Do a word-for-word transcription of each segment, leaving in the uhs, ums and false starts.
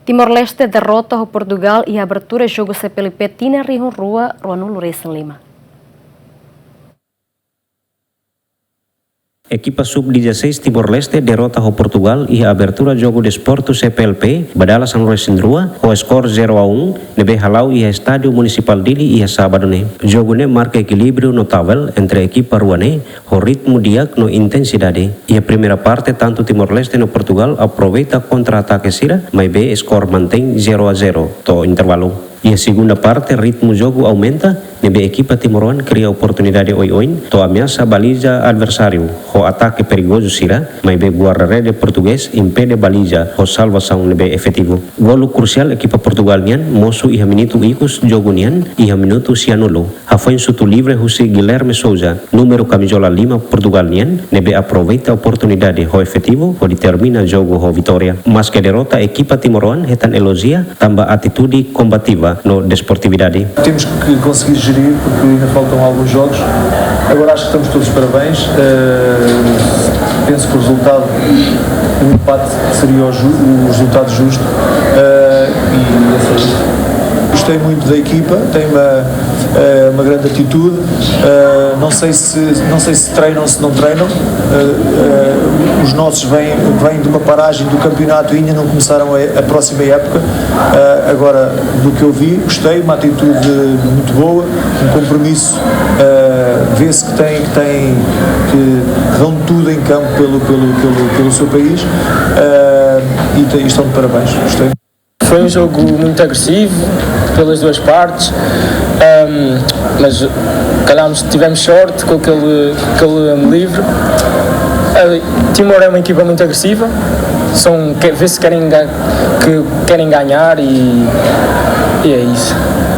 Timor-Leste derrota ho Portugal iha abertura jogu C P L P tinan rihun rua ruanulu resin lima. Ekipa sub dezasseis Timor-Leste derrota ho Portugal iha abertura jogu Desportu C P L P ba dala sanulu resin rua ho skor zero a um, ne'ebé hala'o iha Estádiu Munisipál Dili iha sábadu ne'e. Jogu ne'e marka ekilíbriu notavel entre ekipa rua ne'e, ho ritmu di'ak no intensidade. Iha primeira parte, tantu Timor-Leste no Portugal aproveita kontra-atake sira, maibé skor mantein zero a zero to'o intervalu. Iha segunda parte, ritmu jogu aumenta, ne'ebé ekipa timoroan kria oportunidade oioin, to'o ameasa baliza adversáriu, ho atake perigozu sira, maibé guarda-rede portugés impede baliza, ho salvasaun ne'ebé efetivu. Golu krusiál ekipa Portugal nian mosu iha minutu ikus jogu nian, iha minutu sianulu. Hafoin xutu livre husi Guilherme Sousa, númeru kamizola lima Portugal nian, ne'ebé aproveita oportunidade ho efetivu, hodi termina jogu ho vitória. Maske derrota, ekipa timoroan hetan elojia, tanba atitude kombativa no desportividade. Temos que conseguir gerir, porque ainda faltam alguns jogos. Agora acho que estamos todos de parabéns. Eh, penso que o resultado, o empate seria o ju-, o resultado justo. Eh, e é só isso. Gostei muito da equipa, tem uma, eh, uma grande atitude. Eh, não sei se, não sei se treinam, se não treinam. Eh, eh, os nossos vêm, vêm de uma paragem do campeonato e ainda não começaram a, a próxima época. Eh, agora, do que eu vi, gostei, uma atitude muito boa, um compromisso. Eh, vê-se que têm, que têm, que dão tudo em campo pelo, pelo, pelo, pelo seu país. Eh, e te-, e estão de parabéns. Gostei. Foi um jogo muito agressivo pelas duas partes, ahm, mas calhámos, tivemos sorte com aquele, com aquele livre. Ah, Timor é uma equipa muito agressiva, são, que, vê-se que querem, ga- que querem ganhar e, e é isso.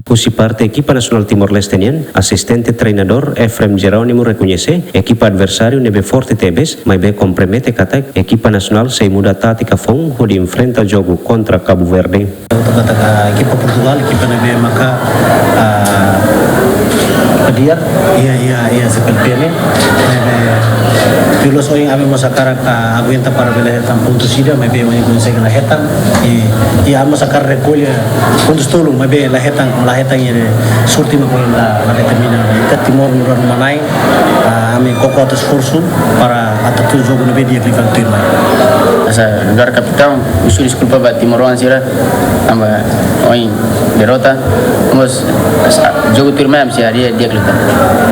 Husi parte ekipa nasionál Timor-Leste nian, asistente treinadór Efrem Jerónimo rekoñese ekipa adversáriu ne'ebé forte tebes, maibé kompromete katak ekipa nasionál sei muda tátika foun hodi enfrenta jogu kontra Kabu Verde. Katak ekipa Portugal, ekipa ne'ebé maka, ah, padiar, iha, iha, iha C P L P ne'e, ne'ebé, pelos oin ami mós hakarak, ah, aguenta para bele hetan pontu ida, maibé oin konsege la hetan, i, i ami mós hakarak rekolla pontus tolu, maibé la hetan, la hetan, i sorte mak oin la, la determina. Ita Timor nu'udar uma-na'in, ah, ami koko atu esforsu para atu atu jogu ne'ebé di'ak liu ba tuirmai. Hanesan nu'udar kapitaun, husu deskulpa ba timoroan sira, tanba oin derrota, mas, hanesan jogu tuirmai ami sei harii di'ak liu.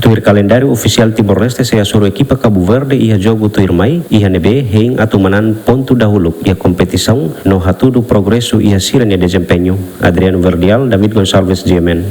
Tuir kalendáriu ofisiál Timor-Leste sei hasoru ekipa Kabu Verde iha jogu tuirmai, iha ne'ebé hein atu manán pontu dahuluk iha kompetisaun no hatudu progresu iha sira-nia dezempeñu. Adriano Verdial, David Gonçalves, G M N.